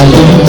Yeah.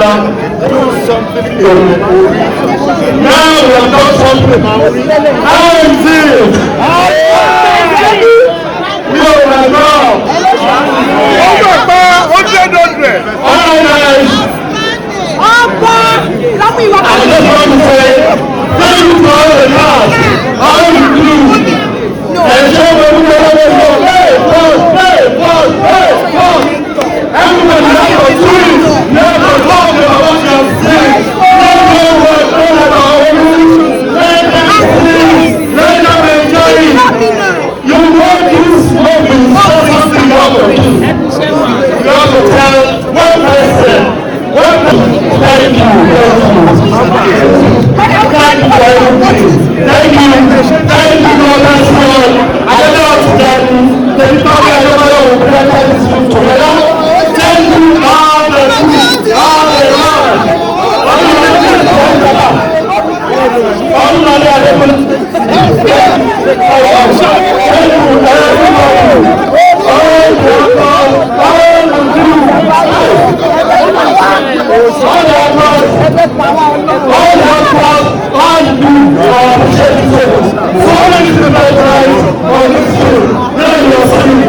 Do something in Ori. Now we have done something about Ori. How is it? Oh my God! Ó gbà pé hundred hundred. All right, guys. Ọba lámú ìwà I just want to say thank you to all the cast, all the crew. And show me who they are. Hey, boss, hey, boss, hey, boss. Everybody have your tweets. You have to talk about what you have seen. Let them work, let them let them see, let them enjoy it. You want this movie, so something you have to do. You have to tell one person, one person, thank you, thank you. Thank you for everything. Thank you. Thank you, God bless you all. I don't know how to tell you. The people I don't know will put this film together. Thank you all the crew, all the man. All the Thank you, everybody. All the actors, all the crew. All the actors, all the actors, all the crew, I appreciate you so much. So many people guys on this film. Now you are seeing.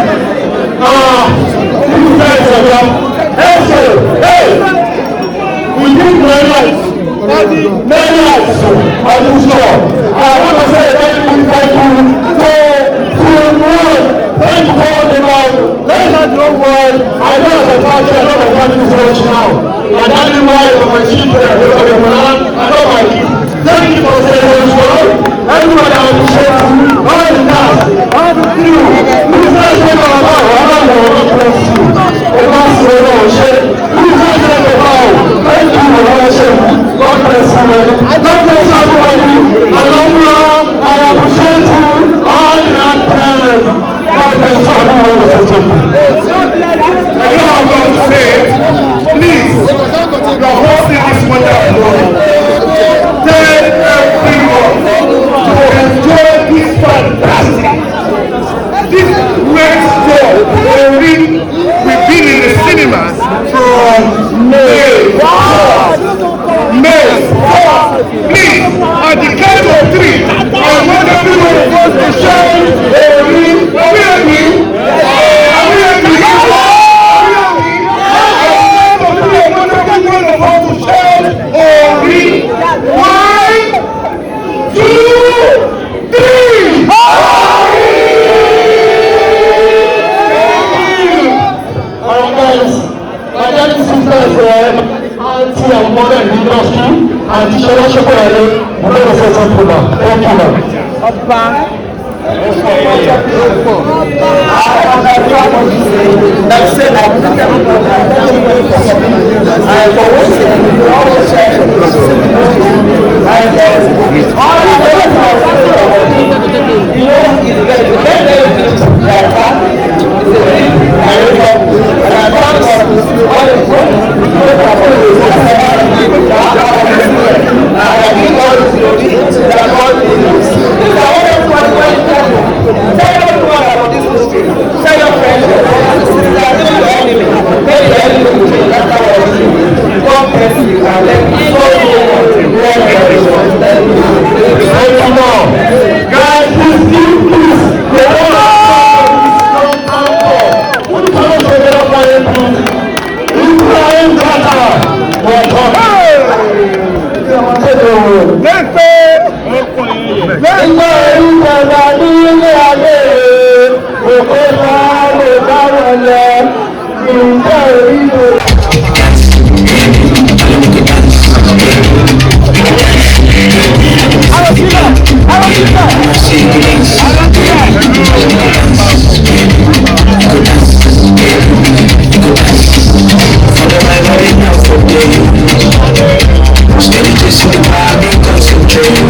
Ah, you guys are here. Hey, hey, we did many lives. Many lives. I'm sure. I want to say thank you, thank you to one. Thank you for all the love. Let us know why. I know as a party, I know my family is watching now. And that is why my children, my man, I know my kids. Thank you for saying those words. Everybody, I appreciate you. All the cast, all the crew. Please let's take our bow. I don't know what bless you. Please let's take a bow. Thank you for watching. God bless you. God bless everybody. I love you all. I appreciate you. All the actors. God bless everyone. I know I'm going to say it. Please, you are hosting this wonderful movie. Tell everyone to enjoy this fantastic, this great show. Ori will be in the cinemas from May 4th. May 4th. Please, at the count of three, I want everyone of us to shout Ori. Are we happy? Are we happy? Are we happy? I want everyone of us to shout Ori. 1, 2, 3. Alright guys, my daddy sisters, auntie and mother in the industry, and Shola Shokoyale, we're going to say something now. Thank you, ma'am. Ọba. Thank you, ma'am. Guys, please, please, please, the one Lẹ́pẹ́ Nígbà ìjọba nílé ayé òkè máa lè bá wọn lọ, ìjọ ìlú. Steady chasing the vibe, concentrate.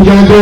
Jẹ́ pé.